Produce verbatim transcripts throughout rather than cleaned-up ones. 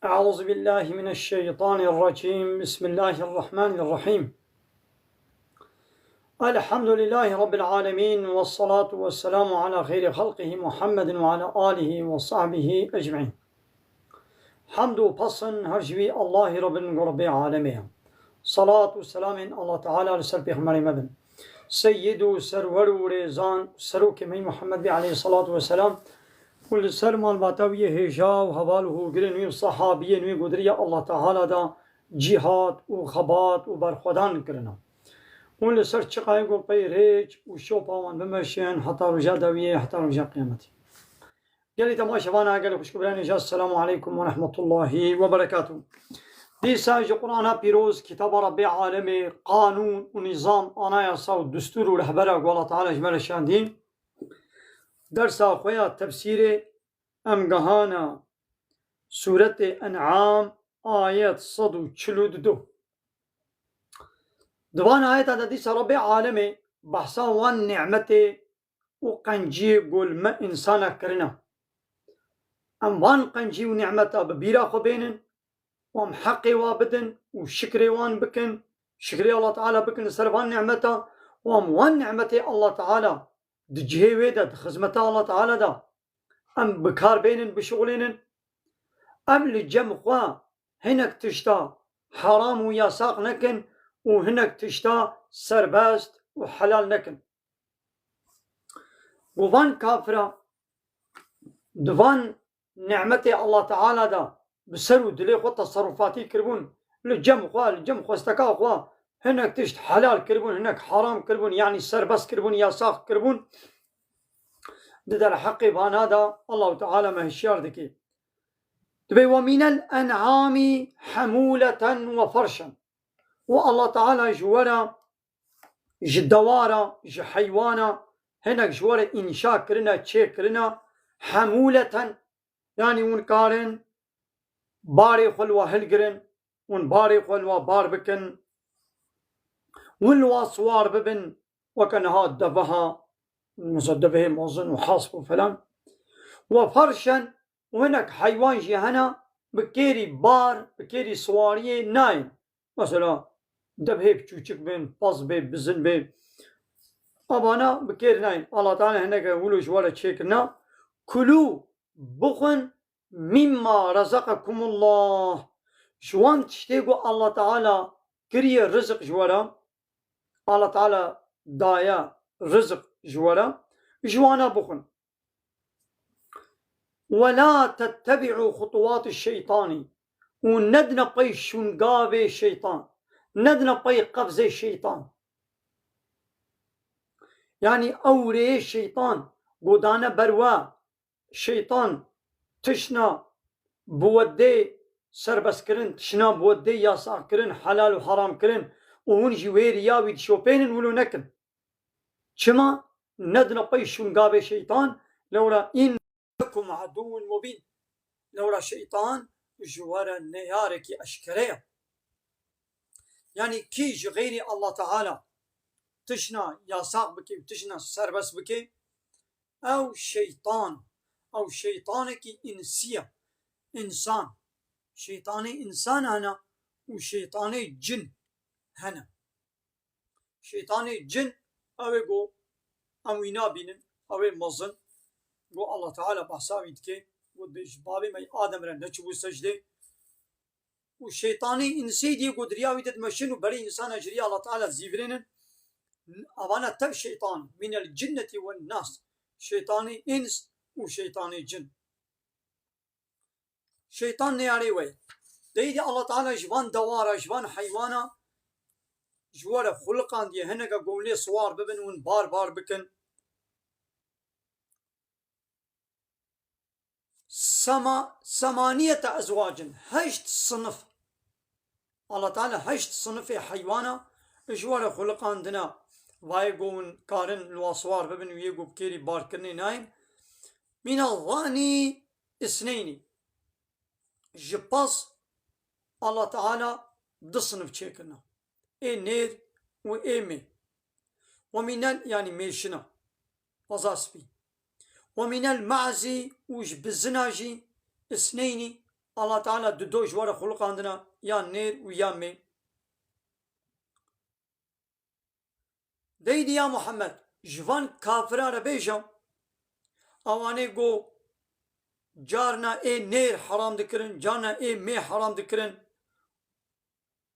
أعوذ بالله من الشيطان الرجيم. بسم الله الرحمن الرحيم. الحمد لله رب العالمين، والصلاة والسلام على خير خلقه محمد وعلى آله وصحبه أجمعين. Hamd û pesn her ji wî Allahî Rabbin ku Rabbê alemê ye. Salat û selamên Allah Teala li ser Pêxemberê me bin. Seyyid û serwer û rêzan, serokê me Muhammed bê aleyhissalatu vesselam û li ser malbata wî yê hêja û heval û hûrgirên wî û sahabiyên wî ku di riya Allah Teala de cîhad û xebat û berxwedan kirine. Û li ser çiqayê ku pey rêç û şopa wan bimeşin heta roja dawiyê, heta roja qiyametê. Gelî temaşevana, gelî xwişk û birayên hêja, Esselamu aleykum ve rahmetullahi ve berekatuh. Dîsa ji Qur'ana pîroz, kitaba Rabbê alemê, qanûn û nîzam, anayasa û destûr û rehbera ku Allah Teala ji me re şandî, dersa xwe ya tefsîrê em gehana Sûretê En'am, ayet sed û çil û du. Di van ayeta de dîsa Rabbê alemê behsa wan nîmetê û qenciyê ku li me însana kirine. Em van qencî û nîmeta bi bîra xwe bênin û em heqê wa bidin û şikrê wan bikin, şikrê Allah Teala bikin li ser van nîmeta û em wan nîmetê Allah Teala di cihê wê de, di xizmeta Allah Teala de em bi kar bênin, bişuxulênin. Em li cem xwe hinek tişta heram û yasax nekin û hinek tişta serbest û helal nekin. Ku van kafira di van nîmetê Allah Teala de bi ser û dilê xwe teserrufatî kiribûn, li cem xwe, li cem xwesteka xwe hinek tişt helal kiribûn, hinek haram kiribûn, yanî serbest kiribûn, yasax kiribûn. Di derheqê vana de Allahu Teala me hişyar dike. Dibê: "Ve minel en'amî hemûleten ve ferşen." Û Allah Teala ji we re ji dewara, ji heywana hinek ji we re înşa kirine, çêkirine, hemûleten, yanî hûn karin barê xwe li we hilgirin, hûn barê xwe li we bar bikin, hûn li we siwar bibin, weke niha deveha, mesela devehê mezin û hasp û felan. Ve ferşen, û hinek heywan jî hene, bi kêrî bar, bi kêrî siwariyê nayên. Mesela, devhê biçûçik bên, pez bê, bizin bê. Avana bi kêr nayên. Allah Teala hineke wilo ji we re çêkirina. Kulû, bixwin, mîmma rezeqekumullah. Ji wan tiştê ku Allah Teala kiriye rizik ji we re, Allah Teala daye rizik ji we re, ji wana bixwin. "Ve la tettebi'u xutuwati şeytani." Û nedine pey şûngavê şeytan. Nedine pey qevzê şeytan. Yanî ew rêyê şeytan godane ber we. Şeytan tişna bi we dê serbestkirin, tişna bi we dê yasaxkirin, helal û haramkirin û hûn jî wê riya wî dişopênin, wilo nekin. Çima? Nedine pey şûngavê şeytan, lewra innekum aduwwun mubîn. Lewra şeytan ji we re neyarekî eşkere ye. Yanî kî ji xeyrî Allah Teala tişna yasax bike û tişna serbest bike, ew şeytan, ew şeytanekî însî ye. Însan. Şeytanê însan hene û şeytanê cin hene. Şeytanê cin, ew ê ku em wî nabînin, ew ê mezin, ku Allah Teala behsa wî dike, ku di ji bavê me Adem re neçibû secdê. Û şeytanê însî dî ku di riya wî de dimeşin û berî însana ji riya Allah Teala zîvirênin. Avana tev şeytan, minel cinneti wen nas. Şeytanê îns û şeytanê cin. Şeytan neyarê we ye. Deyî de Allah Teala ji van dewara, ji van heywana ji we re xuliqandiye, hineke gomlê siwar bibin û hûn bar bar bikin. Sema-, semaniyete ezwacin, heşt sinif. Allah Teala heşt sinifê heywana ji we re xuliqandine, vayê ku hûn karin li wa siwar bibin û yê ku bi kêrî barkirinê nayên. Mîna zanî isneynî. Ji pez Allah Teala du sinif çêkirine. Ê nêr û ê mê. Ve mînel, yanî mêşina. Peza spî. Ve mînel me'zî, û ji bizina jî isneynî. Allah Teala di do ji we re xuliqandina, ya nêr û ya mê. Deydî ya Muhammed, ji van kafiran re bêje, ewanê ku carna ê nêr heram dikirin, carna ê mê heram dikirin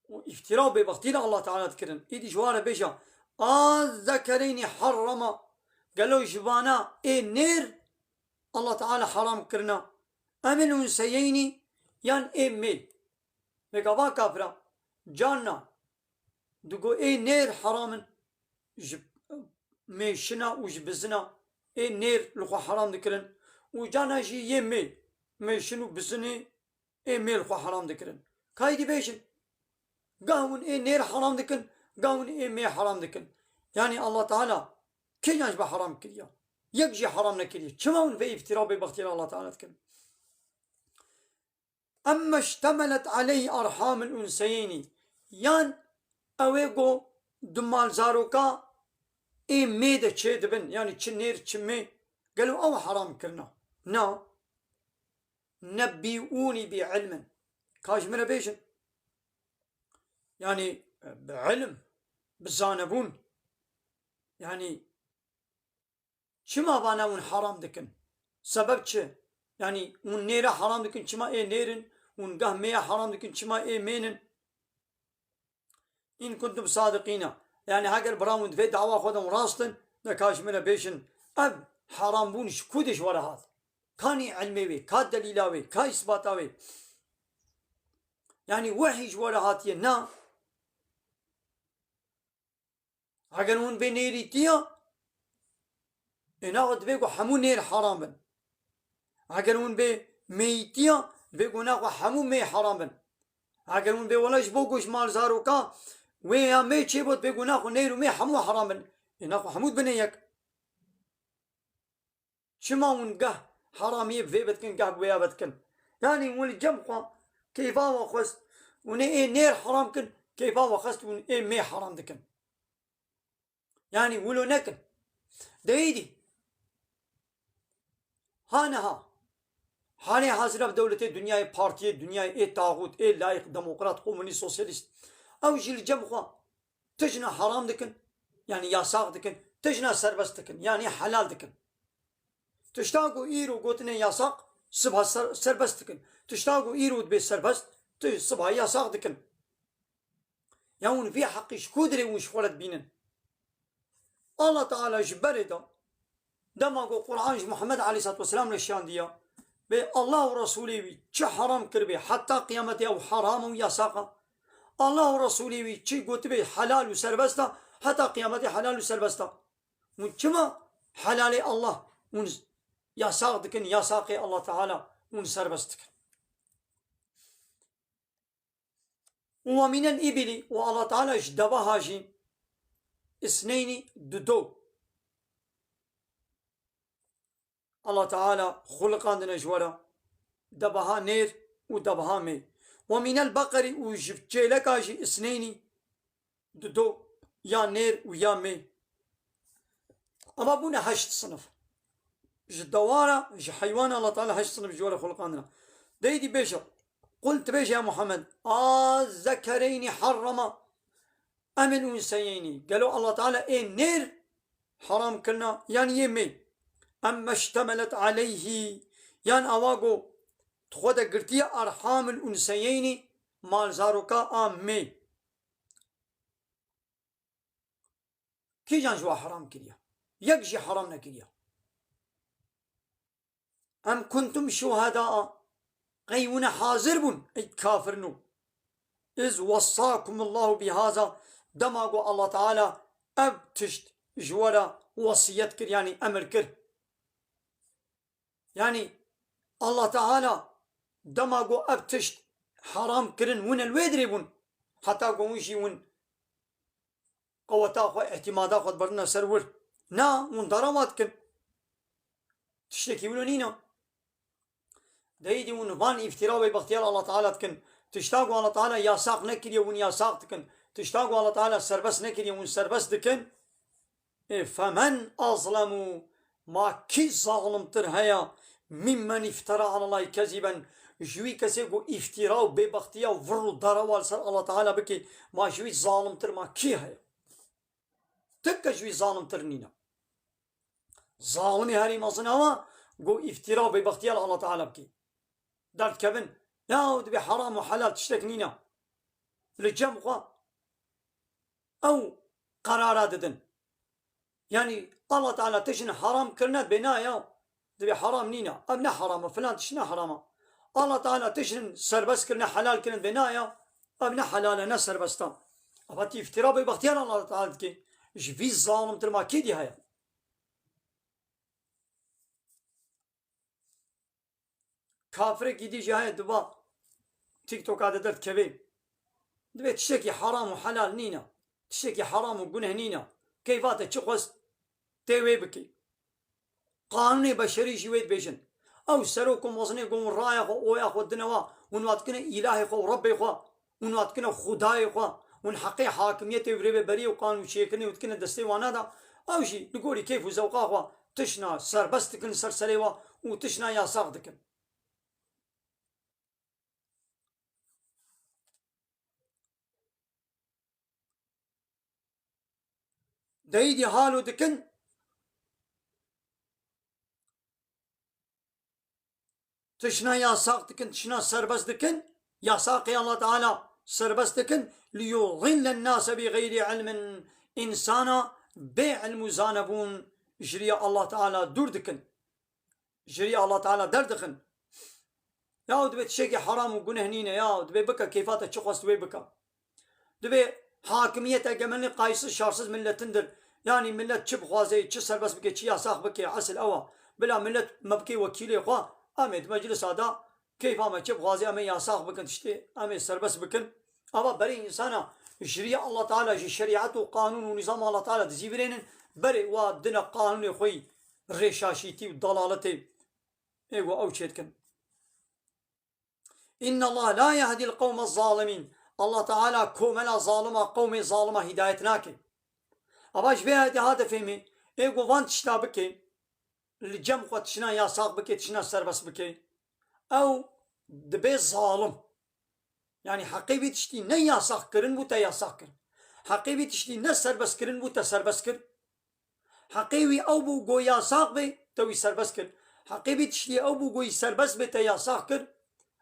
û îftira û bêbextî li Allah Teala dikirin. Îdî ji wan re bêje, "A zekereynî harrama", gelo ji vana ê nêr Allah Teala heram kirina, "emil unseyeynî", yan ê mê. Vêga van kafira, carna digo ê nêr heram in, ji mêşina û ji bizina ê nêr li xwe heram dikirin û carna jî yê mê, mêşin û bizinê ê mê li xwe heram dikirin. Kayî dibêjin, gah hûn ê nêr heram dikin, gah hûn ê mê heram dikin. Yanî Allah Teala kêjan ji we heram kiriye? Yek jî heram nekiriye. Çima hûn vê îftira û bêbextiya li Allah Teala dikin? Emme ştemelet aleyh arhamul unseyeynî. Yan ew ê ku di malzaroka ê mê de çêdibin, yanî çi nêr çi mê, gelo ew heram kirina? Na. Nebbîûnî bi ilmin. Ka ji min re bêjin. Yanî bi ilim, bi zanebûn. Yanî çima vana hûn heram dikin? Sebeb çi? Yanî hûn nêre heram dikin, çima ê nêr in? Hûn gah mêya heram dikin, çima ê mê nin? In kuntum sadiqîna. Yanî heger bira hûn di vê dawa xwe de hûn rast in, de ka ji min re bêjin, ev herambûn ji ku de ji we re hat? Kanî ilmê wê, ka delîla wê, ka îsbata wê? Yanî wehî ji we re hatiye? Na. Heger hûn bê nêrîtiya, ê naxwe divê ku hemû nêr heram bin. Heger hûn bê mêyîtiya, divê ku naxwe hemû mê heram bin. Heger hûn bê wela ji bo ku ji mal zaroka wê ya mê çêbû, divê ku naxwe nêr û mê hemû heram bin. Ê naxwe hemû dibine yek. Çima hûn geh heramiyê bi vê ve dikin, geh bi wê ya ve dikin? Yanî hûn li cem xwe keyfa we xwest hûn ê nêr heram kin, keyfa we xwest hûn ê mê heram dikin. Yanî wilo nekin. De êdî ha niha halê hazira bi dewletê dinyayê, partiyê dinyayê, ê taxût, ê layîq, demokrat, komunîst, sosyalîst, ew jî li cem xwe tijna heram dikin, yanî yasax dikin, tijna serbest dikin, yanî helal dikin. Tişta ku îro gotine yasax, sibha ser-, serbest dikin. Tişta ku îro dibe serbest, ti-, sibha yasax dikin. Ya hûn vî heqî ji ku dirê hûn ji xwe re dibînin? Allah Teala ji berê de, dema ku Quran ji Muhammed aleyhissalatu vesselam re şiyandiya, bê Allah û Resulê wî çi heram kiribê, heta qiyametê ew heram û yasax e. Allah û Resulê wî çi gotibê helal û serbest e, heta qiyametê helal û serbest e. Hûn çima helalê Allah hûn yasax dikin, yasaxê Allah Teala hûn serbest dikin? Û we mînel îbilî, û Allah Teala ji deveha jî isneynî, du do. Allah Teala xuliqandine ji we re, deveha nêr û deveha mê. We mînel beqerî, û ji çêleka jî isneynî, du do, ya nêr û ya mê. Eva bûne heşt sinif. Ji dewara, ji heywana Allah Teala heşt sinif ji we re xuliqandine. Deydî bêje, qul, tu bêje ya Muhammed, a zekereynî harrama emil unseyeynî. Gelo Allah Teala ê nêr heram kirina, yan yê mê? Em meştemelet aleyhî, yan awa go di xwe de girtiye arhamil unseyeynî, malzaroka a mê. Kîjan ji we heram kiriye? Yek jî heram nekiriye. Em kuntum şuhedaa. Qey hûn hazir bûn, ey kafirino. Iz wessakumullahu bihaza, dema ku Allah Teala ev tişt ji we re wesiyet kir, yanî emir kir. Yanî Allah Teala dema ku ev tişt heram kirin, hûn li wê dirê bûn, heta ku hûn jî hûn qeweta xwe, îtîmada xwe diberine ser wir. Na, hûn darawa dikin. Tiştekî wilo nîne. Deyîdî hûn van îftira û bêbextiya li Allah Teala dikin. Tişta ku Allah Teala yasax nekiriye, hûn yasax dikin. Tişta ku Allah Teala serbest nekiriye, hûn serbest dikin. Ê, femen azlemu, ma kî zalimtir heye, mimmen îftera alallahî kezîben, Ji wî kesê ku îftîra û bêbextiya û vir û derewa li ser Allah Teala bike, ma ji wî zalimtir ma kî heye? Ti kes ji wî zalimtir nîne. Zalimî herî mezin ew e ku îftîra û bêbextiya li Allah Teala bike. Derdikevin, ya dibê heram û helal tiştek nîne. Li cem xwe ew qerara didin. Yanî Allah Teala tiştin heram kirine, dibê na ya, dibê heram nîne. Ev ne heram e, filan tişt ne heram e. Allah Teala tiştin serbest kirine, helal kirine, dibê na ya, ev ne helal e, ne serbest e. Eva tî îftîra bêbextiya li Allah Teala dike. Ji vî zalimtir ma kê dî heye? Kafirekî dî jî heye diva TikToka de derdikeve. Dibê tiştekî heram û helal nîne. Tiştekî heram û guneh nîne. Keyfa te çi xwest tê wê bikî. Qanûnê beşerî jî wê dibêjin. Ew serok û mezinê ku hûn raya xwe, oya xwe dine wa, hûn wa dikine îlahê xwe û Rebbê xwe. Hûn wa dikine xwedayê xwe, hûn heqê hakimiyetê û rêveberiyê û qanûnçêkirinê û dikine destê wana de, ew jî li gorî keyf û zewqa xwe tişna serbest dikin li ser serê we û tişna yasax dikin. Deyîdî halo dikin, tişna yasax dikin, tişna serbest dikin, yasaqê Allah Teala serbest dikin, liyudillen nase bi gayri ilmin, însana bê ilm û zanebûn ji riya Allah Teala dûr dikin, ji riya Allah Teala derdixin. Ya dibê tiştekî heram û guneh nîne, ya dibê bike, keyfa te çi xwest wê bike. Dibê hakimiyet egemenî qaysiz şarsiz milletindir. Yanî millet çi bixwaze, çi serbest bike, çi yasax bike, esil ew e. Bila millet me bike wekîlê xwe, em ê di meclisa de keyfa me çi bixwaze, em ê yasax bikin tiştê, em ê serbest bikin. Ava berê însana ji riya Allah Teala, ji şerîet û qanûn û nîzama Allah Teala dizîvirênin, berê wa dine qanûnê xwe yî rêşaşîtî û dalaletê ê ku ew çêdikin. Inna Allah la yehdil qewme zalimîn. Allah Teala komela zalima, qewmê zalima hidayet nake. Ava ji vê ayetê hate fêmê, ê ku van tişta bike, li cem xwe tişna yasax bike, tişna serbest bike, ew dibe zalim. Yanî heqê vî tiştî ne yasax kirin bû te yasax kir. Heqê vî tiştî ne serbest kirin bû te serbest kir. Heqê wî ew bû go yasax bê, te wî serbest kir. Heqê vî tiştî ew bû go yî serbest bê, te yasax kir.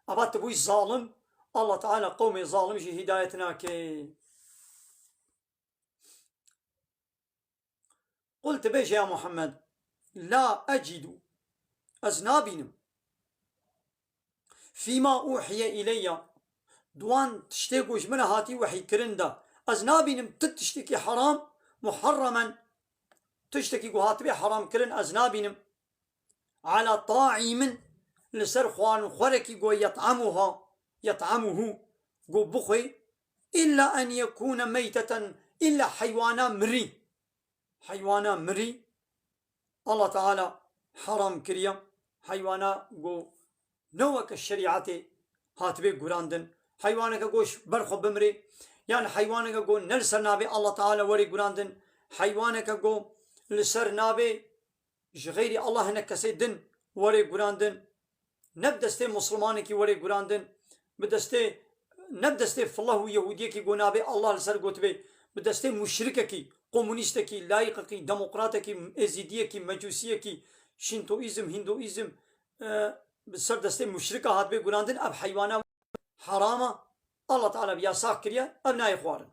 Ava tu bûyî zalim. Allah Teala qewmê zalim jî hidayet nake. Qul, tu bêje ya Muhammed, la ecidu, ez nabînim, fîma uhiye ileyya, di wan tiştê ku ji min re hatî wehîkirin de, ez nabînim tu tiştekî heram, muharremen, tiştekî ku hatibe heram kirin, ez nabînim, ala ta'imin, li ser xwarinxwerekî ku yet'amuha, yet'amuhu, ku bixwe, illa en yekûne meyteten, illa heywana mirî. Heywana mirî Allah Teala heram kiriye. Heywana ku ne weke şerîetê hatibe gurandin. Heywaneke ku ji ber xwe bimrê. Yan heywaneke ku ne li ser navê Allah Teala were gurandin. Heywaneke ku li ser navê ji xeyrî Allah hinek kesê din were gurandin. Ne bi destê Muslimanekî were gurandin, bi destê, ne bi destê fileh û Yehûdiyekî ku navê Allah li ser gotibe, bi destê muşrikekî, komunîstekî, layîqekî, demokratekî, êzîdiyekî, mecûsiyekî, şintoîzm, hîndoîzm, e, bi ser destê muşrika hatibe gurandin, ev heywana heram e, Allah Teala bi yasax kiriye, ev nayê xwarin.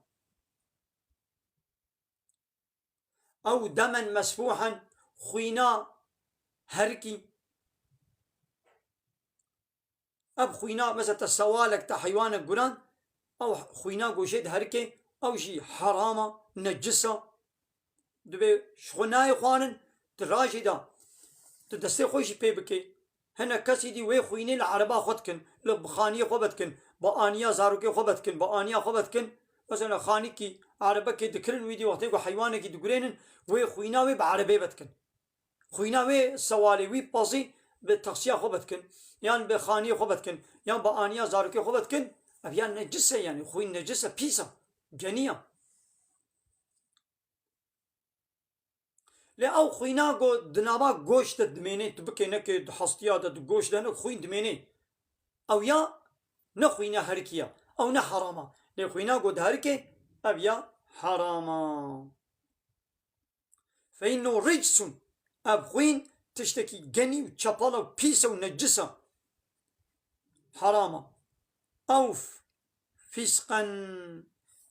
Ew demen mesfûhen, xwîna herikî. Ev xwîna, mesela te sewalek, te heywanek guran, ew xwîna ku jê diherike, ew jî heram e, necis e. Dibê ji xwe nayê xwarin, tu rajî de, tu destê xwe jî pê bikê. Hinek kesî dî wê xwînê li ereba xwe dikin, li bi xaniyê xwe vedikin, bi aniya zarokê xwe vedikin, bi aniya xwe vedikin. Mesela xanîkî erebekê dikirin, wî dî wextê ku heywanekî digurênin, wê xwîna wê bi erebê vedikin. Xwîna wê sewalê wî pezî bi taksiya xwe vedikin, yan bi xaniyê xwe vedikin, yan bi aniya zarokê xwe vedikin. Ev yan necis e, yanî xwîn necis e, pîs e, genî ye. Lê ew xwîna ku di nava goşt de dimênê, tu bikê nekê, di hestiya de, di goşt de ne xwîn dimênê. Ew ya ne xwîna herikî ya. Ew ne heram a. Lê xwîna ku diherike, ev ya heram a. Fe innehu ricsun. Ev xwîn tiştekî genî û çepala û pîs e û necis e. Heram e. Ew f-, fîsqen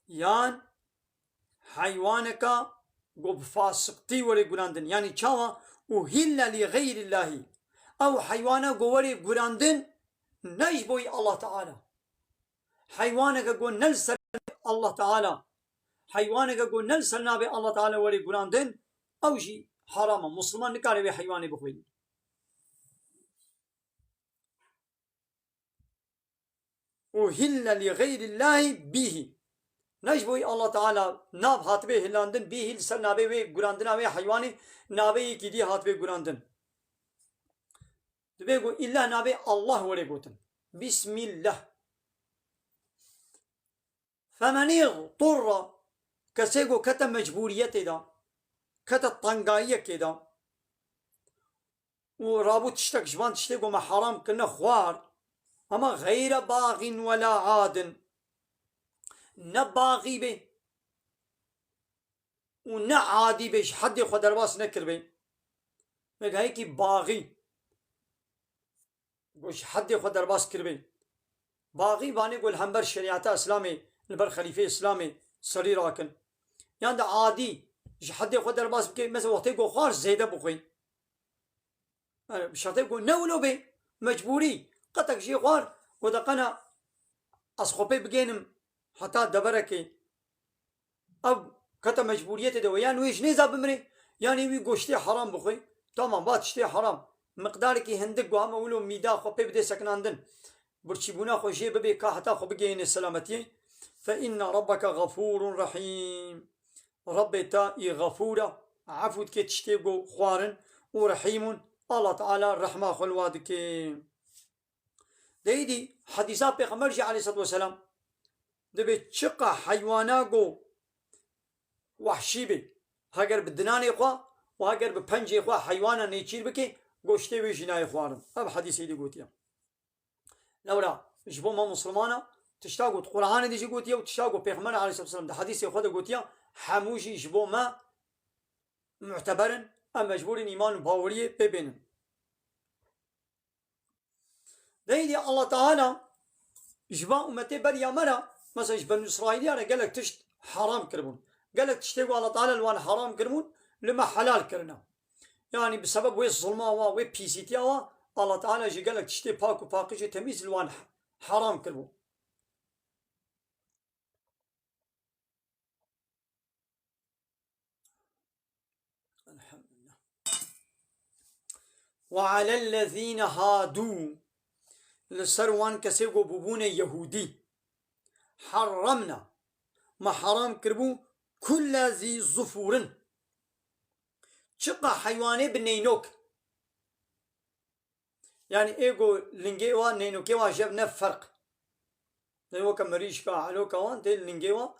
yan heywaneka ku bi fasiqtî were gurandin. Yanî çawa? Uhille li xeyrillahî. Ew heywana ku were gurandin ne ji bo yî Allah Teala. Heywaneke ku ne li ser Allah Teala, heywaneke ku ne li ser navê Allah Teala were gurandin, ew jî haram e. Musliman nikare vê heywanê bixwîne. Uhille li xeyrillahî bihî. Ne ji bo Allah Teala nav hatibe hilandin, bihî li ser navê wê gurandina wê heywanê, navê yekî dî hatibe gurandin. Divê ku îlla navê Allah were gotin. Bismillah. Femenî turra, kesê ku kete mecbûriyetê de, kete tengayiyekê de, û rabû tiştek ji van tiştê ku me heram kirine xwar, ama xeyre baxîn wela adin. Ne baxî bê û ne adî bê, ji heddê xwe derbas nekiribê. Wek heyekî baxî ku ji heddê xwe derbas kiribê. Baxî vanê ku li hember şerîeta Îslamê, li ber xelîfê Îslamê serî rakin. Yan de adî ji heddê xwe derbas bike, mesela wextê ku xwar zêde bixwî. Yani, bi şertê ku ne wilo bê, mecbûrî, qetek jê xwar, ku de qena ez xwe pê bigênim heta deverekê. Ev kete mecbûriyetê de we, yan wê ji nêza bimire, yanî wî goştê heram bixwe. Tamam, va tiştê heram. Miqdarekî hindik ku hema wilo mîda xwe pê bidê sekinandin. Birçîbûna xwe jê bibe ka heta xwe bigihîne selametiyê. Fe inne rabbeke xefûrun rehîm. Rabbê te î xefûr e, efû dike tiştê ku xwarin û rehîmûn, Allah Teala rehma xwe li wa dike. Deyîdî hedîsa Pêxember jî aleyhissalatu vesselam, dibê çiqa heywana ku wehşî bê, heger bi dinanê xwe û heger bi pencê xwe heywana nêçîr bike, goştê wê jî nayê xwarin. Ev hedîsê dî gotiye. Lewra ji bo me Musulmana, tişta ku di Qur'anê de jî gotiye û tişta ku Pêxember aleyhissalatu vesselam di hedîsê xwe de gotiye, hemû jî ji bo me muteber in, em mecbûr in îman û baweriyê pê bênin. Deyî Allah Teala ji van ummetê beriya me re, mesela ji Benû Îsraîliya re gelek tişt haram kiribûn. Gelek tiştê ku Allah Teala li wan haram kiribûn, li me helal kirine. Yanî bi sebeb wê zulma wa, wê pîsîtiya wa, Allah Teala jî gelek tiştê pak û paqij û temîz li wan haram kiribû. Elhamdülillah. Ve alellezîne hadû, li ser wan kesê ku bûbûne Yehûdî, harramna, me haram kiribû kulle zî zufûrin. Çiqa heywanê bi neynok. Yanî ê ku lingê wa, neynokê wa jev ne ferq. Lê weke mirîşka, eloka wan tê lingê wa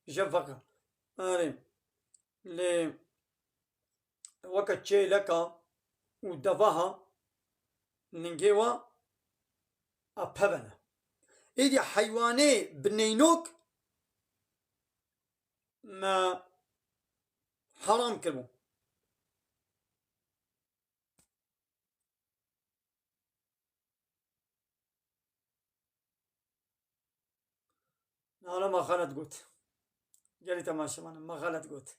jev ferq e. Erê. Lê weke çêleka û deveha lingê wa a peve ne. Êdî heywanê bi neynok me heram kiribû. Nala me xelet got. Gelî temaşevan, me xelet got.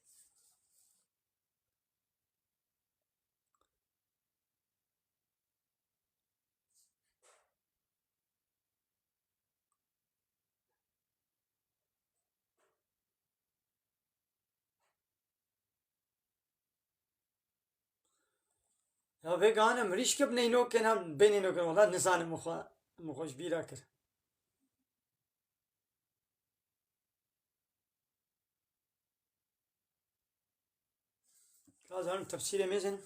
Ya vê gane mirîşke bi neynokên em bê neynokên wela nizanim min xwe, min xwe ji bîra kir. Ka zanim tefsîrê mêzin.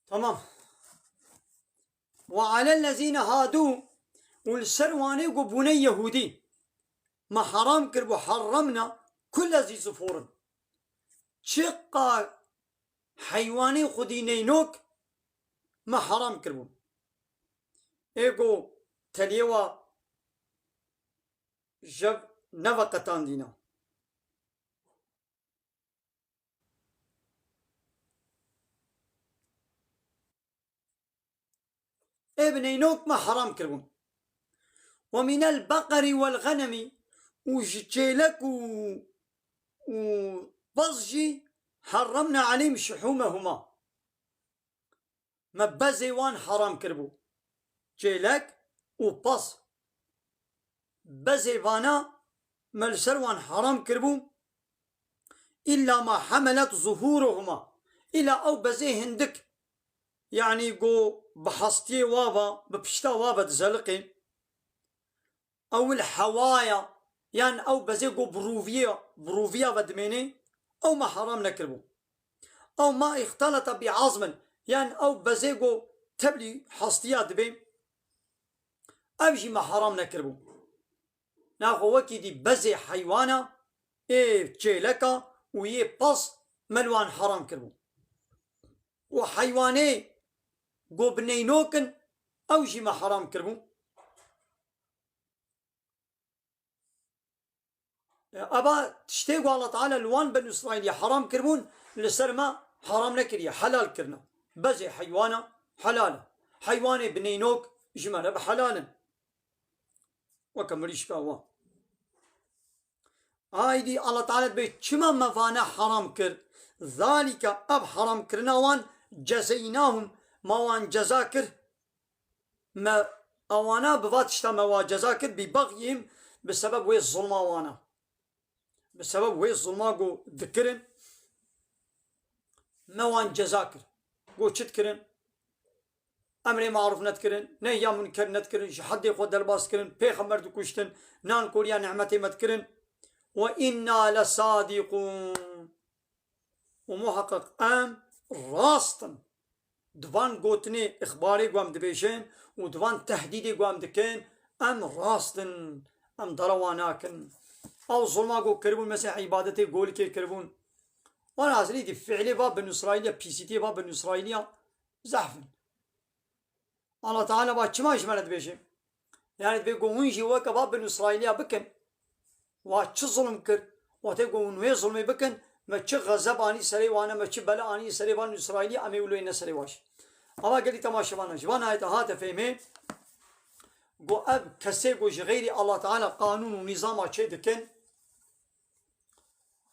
Tamam. Ve alellezîne hadu, û li ser wanê ku bûne Yehûdî, me heram kiribû, harramna kulle zî zufurin. Çiqa heywanê xwedî neynok me heram kiribû. Ê ku teliyê wa jev neveqetandîne. Ê bi neynok me heram kiribûn. Ve minel beqerî wel xenemî, û ji çêlek û, û pez jî herremne aleyhim şuhûmehuma. Me bezê wan heram kiribû. Çêlek û pez. Bezê vana me li ser wan heram kiribû. Îlla ma hemelet zuhûruhuma. Îlla ew bezê hindik. Yanî ku bi hestiyê wa ve, bi pişta wa ve dizeliqê. Ew il hewaya, yan ew bezê ku bi rûviyê, bi rûviya ve dimênê, ew me heram nekiribû. Ew ma îxtelete bi azmin, yan ew bezê ku teblî hestiya dibê, ev jî me heram nekiribû. Naxwe wekî dî bezê heywana, ê çêleka û yê pez me li wan heram kiribû. Û heywanê ku bi neynok in, ew jî me heram kiribû. Eva tiştê ku Allah Teala li wan Benû Îsraîlî heram kiribûn, li ser me heram nekiriye, helal kirine. Bezê heywana helal e. Heywanê bi neynok ji me re bi helal in. Weke mirîşka wan. Aydî Allah Teala dibê çima me vane heram kir? Zalike, ev heram kirina wan, cezeynahum, me wan ceza kir. Me ewana bi va tişta me wa ceza kir, bi bexyihim, bi sebeb wê zulma wana. Bi sebeb wê zulma ku dikirin, me wan ceza kir. Ku çi dikirin? Emrê marûf nedikirin, nehya munker nedikirin, ji heddê xwe derbas dikirin, pêxember dikuştin, nan koriya nîmetê me dikirin. Ve inna lesadîqûn. Û muheqeq em rast in. Di van gotinê, îxbarê ku em dibêjin û di van tehdîdê ku em dikin, em rast in. Em derewa nakin. Ew zulma ku kiribûn, mesela îbadetê golikê kiribûn. Wan aslî dî fiilê va Benû Îsraîliya, pîsîtiyê va Benû Îsraîliya zehf in. Allah Teala va çima ji me re dibêje? Yani dibê ku hûn jî weke va Benû Îsraîliya bikin. Wa çi zulm kir? Wextê ku hûn wê zulmê bikin, me çi xezeb anî serê wan e, me çi bela anî serê van Îsraîlî, em ê wilo ne serê wa jî. Ava gelî temaşevana, ji van ayete hate fêmê, ku ev kesê ku ji xeyrî Allah Teala qanûn û nîzama çê dikin,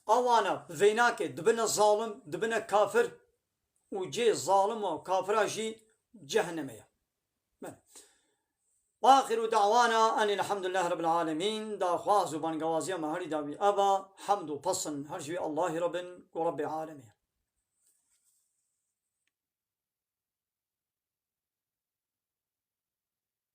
ewana vênakê dibine zalim, dibine kafir û cê zalim û kafira jî cehennemê ye. Belê. Wa axiru da'wana enil hamdulillahi rabbil alemin. Daxwaz û bangewaziya me herî dawî eva, hemd û pesin her ji wî Allahî re bin ku Rebbê alemê ye.